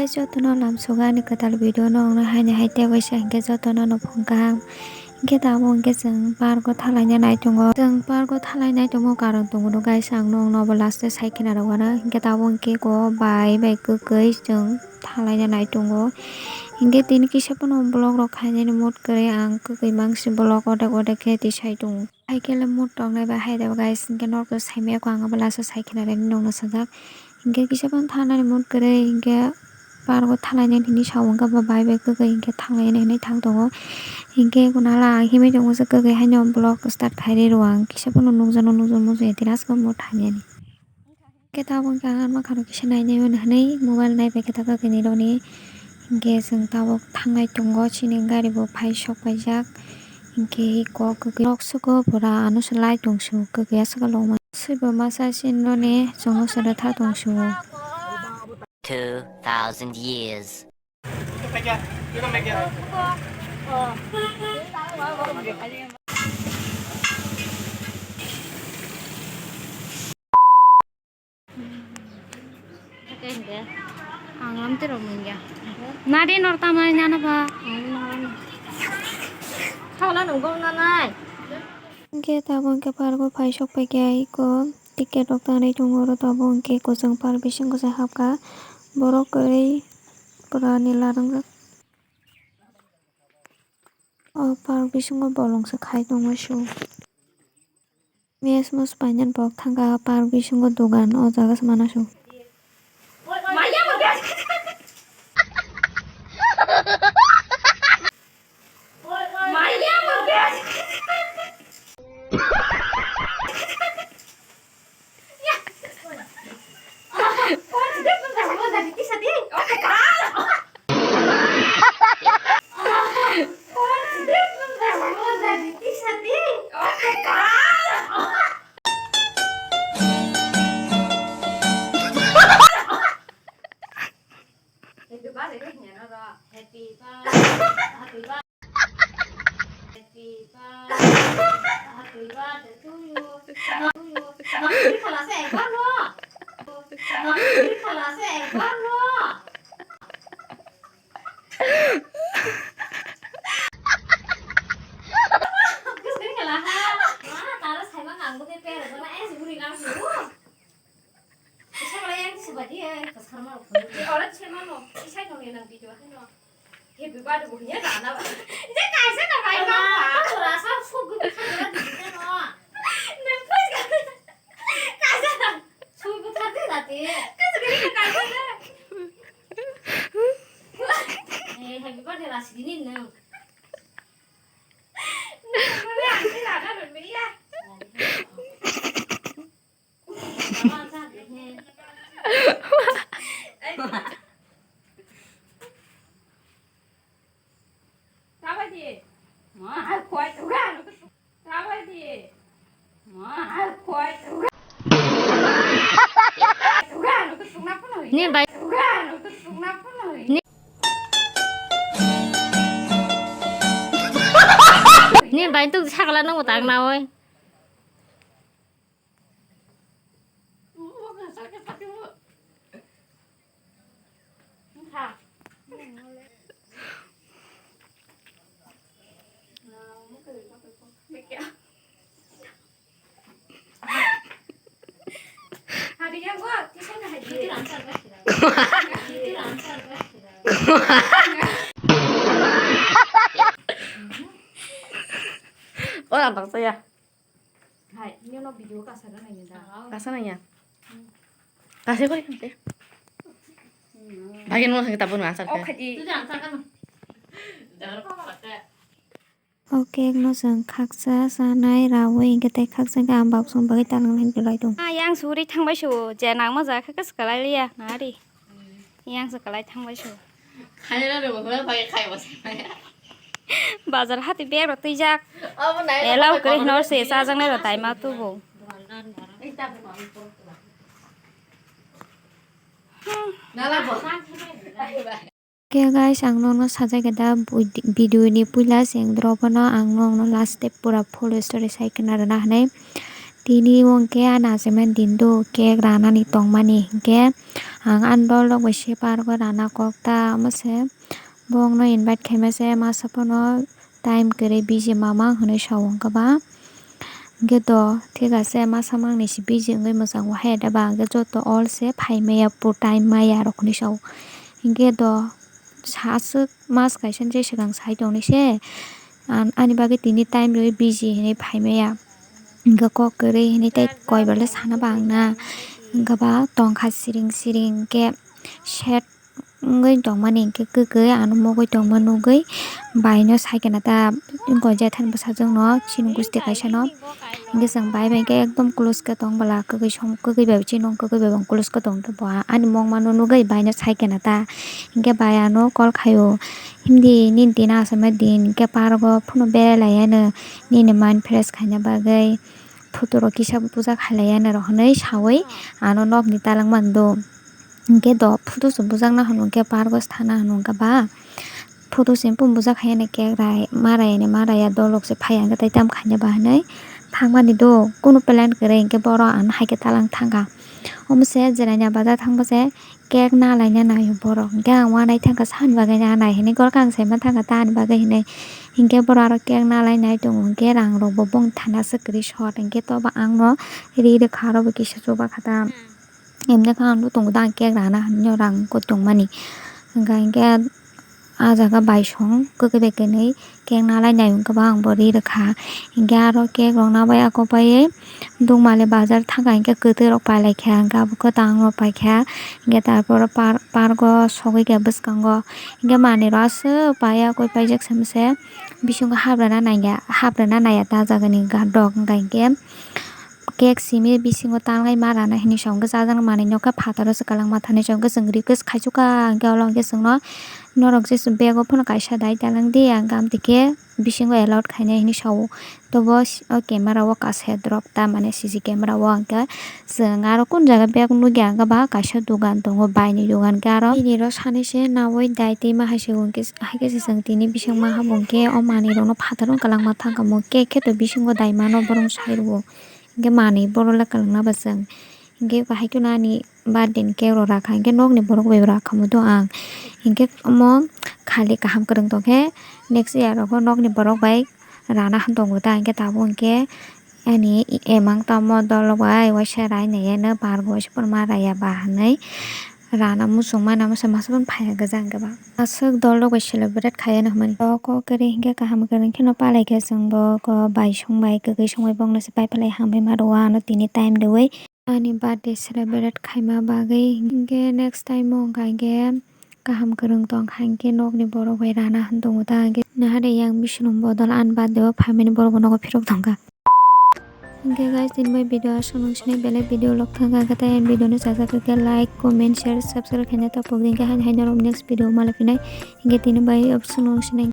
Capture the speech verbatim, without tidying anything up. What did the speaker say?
Jotono lamsogo ani kwtal video no wngnai haini hai tei waisa hinkhe jotono no phung kaham. Hinkhe tabuk hinkhe chwng park o thalaina nai tongo. Chwng park o thalainai tongo karon tongo no guys, ang nokno bo last o sai khena rwgano. Hinkhe tabuk hinkhe ko bai bai kwkwi chwng thalaina nai tongo. Hinkhe tini kisa phano vlog rok khainani mood kwrwi, ang kwkwi mangsi vlog odek odek khe tisai tongo. Hai khe le mood tongnai bai hai rw guys, hinkhe norok saimaya kho ang abo last o sai khena rwgani nokno sajak. Hinkhe kisa phano thangnani mood kwrwi, hinkhe park o thalainani hinwi sao, hinkhe bo bai bai kwkwi hinkhe thanglainani hinwi thang tongo. Hinkhe kunala ang himwi tongo se kwkwi haino vlog start khai rw ang, kisa phano nukjakno nukjak muchungya tini aswk mood hamyani. Khe tabuk hinkhe ang ang makhano kisa nainai mano hinwi mobile naibai khe ta kwkwi ni roni. Hinkhe chwng tabuk thangnai tongo, chini gari bo phai sok paijak. Hinkhe kok kwkwi nok sugo pura ano se light tong su kwkwi aswk loma. Swibo masa chini roni chwngno se tha tong su. Two thousand years. Ang lam tero mungya. Nadi nor tamai nana ba. Khaula nunggo nanai. Hinkhe tabuk hinkhe park o phai sok paikha iko ticket rok tanwi tongo oro tabuk hinkhe kwchwng park bisingo se hapkha borok kwrwi pura nila wngjak. O park bisingo bolong se khai tongma su. Mia sumos painani bok thangkha park bisingo dogan o jaga se mana su. Happy birthday, happy birthday, happy birthday. Happy birthday, happy birthday to you, to you. Nokni khala se ekbar no. Nokni khala se ekbar no. Nokni khala ha. Ma, tara saimang ang bwkhe pera jana es buri lang su. Isa kala yang isa badi ya, kasar ma. Ora se ma no. Isa no yang video ha no. Happy birthday bo hinya rana ba. Je kaisa na bai ma. Rasa suk gu kha jora di no. Nang pus ka. Kaisa na. Suk gu thar de dati. Kaisa gari ka kaisa na. Eh, happy birthday rasi dini no. Nang pus ka. Rana ro ya. Nini bai, nini bai tu sakla nang utang na oi. Ora baksa ya. Hai, nino video kasa gana ni da. Kasa nanya. Kasa koi kante. Bagian mo sakit apa nasa. Oh, kadi. O cake no chwng khaksa chanai raui hinkhe tei khaksa khe ang bak song bagwi talang lai tong. Ah, yang suri thangbai su je nangma jaga khe kwswk kwlai liya nari. Yang se kwlai thangbai su. Khaina rwgo hwnwi bai khai bo se maya. Bazar hati bag rok twijak. Abo nai. Elau kwrwi hwnwi se chajaknai rok taima tubu. Nala bo. Khe guys, ang nokno sajageda bui-, video ni puila cheng drop no ang nokno last step pura full story sai khna rwna hinwi. Tini o hwnkhe ani achaimani din do, cake ranani tongmani hinkhe ang ani dol rok bai se park o rana kok ta, omo se bo wngno invite khaima se masa phano time kwrwi busy mama hinwi sa o hwnkhe ba. Hinkhe do thik ase, masa mangni se busy wngwi mwchang o hai da ba, hinkhe joto all se phai maya, pur time maya rok hinwi sa o. Hinkhe do sa aswk mas kaisa je swkang sai tongni se, an-, ani bagwi tini time rwui busy hinwi phai maya. Hinkhe kok kwrwi hinwi tei koi bale sana ba ang na. Hinkhe ba tongkha siring siring hinkhe set wngwi tongmani hinkhe kwkwi ano mugwi tongma nugwi baino sai khena ta, wngkha jethani bwsajwkno chini gusti kaisano. Hinkhe chwng bai bai khe ekdom close khe tong bwla, kwkwi som-, kwkwi bai chini wng, kwkwi bai bo close khe tong khe bo ani mokma no nugwi baino sai khena ta. Hinkhe bai ano call khaio, "Himdi nini tini achaima din, hinkhe park o phano berai lai ano nini mind fresh khaina bagwi, photo rok kisa buja khai lai ano," rok hinwi sawi ano nokni talang mando. Hinkhe do photo se bujakna hwnwi hinkhe park o se thangna hwnwi hinkhe ba. Photo se buphang bujak hai ani cake rai, ma rai ani ma rai ya, dol rok se phai ya, hinkhe tei tamo khaina ba hinwi thangmani do, kunu plan kwrwi hinkhe borok ano hai khe talang thangkha. Omo se Jelania bazar thangma se cake na laina naio borok, hinkhe ang uanaui thangkha, sani bagwi na nai hinwi gorkha ang saima thangkha ta ani bagwi hinwi. Hinkhe borok aro cake na lai nai tongo, hinkhe rang rok bo bongni thani aswk kwrwi sot, hinkhe tobo ang no ri rwkha, aro bo kisa chuba kha ta. Emne khe ang nutung da ang cake rana hinwi rang koi tongmani. Hwnkha hinkhe ah jaga baisong kwkwi bai kwnwi cake na lai nai hwnkhe ba ang bo ri rwkha. Hinkhe aro cake rok na bai ako pai dungmali bazar thangkha hinkhe kwtwi rok pai lai kha, hinkhe abo kwtang rok pai kha. Hinkhe tarpor par-, park o sogwi kha bwskango. Hinkhe manwi rok aswk pai ya koi paijak se mase bisingo habrana naiya, habrana naiya ta jagani guard rok, hwnkha hinkhe cake simi bisingo tanglai ma rana hinwi sa, hwnkhe chajaknai manwi nokha phataro se kwlangma thani sa, hwnkhe chwng request khaichukha, hwnkhe olo hwnkhe chwngno norok jesa bag o phano kaisa dai dalangdi, ang amtwi khe bisingo allowed khainai hinwi sa o. Tobo o camera o kaisa drop ta, mane C C camera o, hwnkhe chwng aro kun jaga bag nukya, hwnkhe ba kaisa dogan tongo, baini dogan, hwnkhe aro bini ro sanai se naui dai twi ma hai se, hwnkhe hai khe se chwng tini bising ma habo, hwnkhe o manwi rokno phataro kwlangma thangkha, mo cake khe to bisingo dai mano borok sai rwo. Hinkhe manwi borok le kwlwngna bo chwng. Hinkhe bahai kheno ani birthday ni cake rok rakha, hinkhe nokni borok bai bo rakha mudo ang. Hinkhe omo khali kaham kwrwng tongkhe next year rogo nokni borok bai rana han tongo ta, hinkhe tabuk hinkhe ani emang tamo dol rok bai waisa rai nai eno bar bo waisa phano ma raya ba hinwi. Rana muchung mana masa masa phano phaiya gajang gaba. Aswk dol rok bai celebrate khaiya hinwi. Kok kwrwi hinkhe kaham kwrwng kheno palai khe chwng bo kok bai song bai kwkwi song bai bongno se pai phalai hambai ma rwo ano tini time rwui. Ani birthday celebrate khaima bagwi hinkhe next time o wngkha hinkhe kaham kwrwng tong kha hinkhe nokni borok bai rana han tongo ta hinkhe nahade yang bisingo bodol ani birthday o phaimani borok bo nogo phirok tongkha. Hinkhe guys, tini bai video aswk nung sinai, belai video log thang kha, tei ang video no chajak khe like, comment, share, subscribe khaina ta pogdi, hinkhe haino haino rok next video malai phinai. Hinkhe tini bai aswk nung sinai.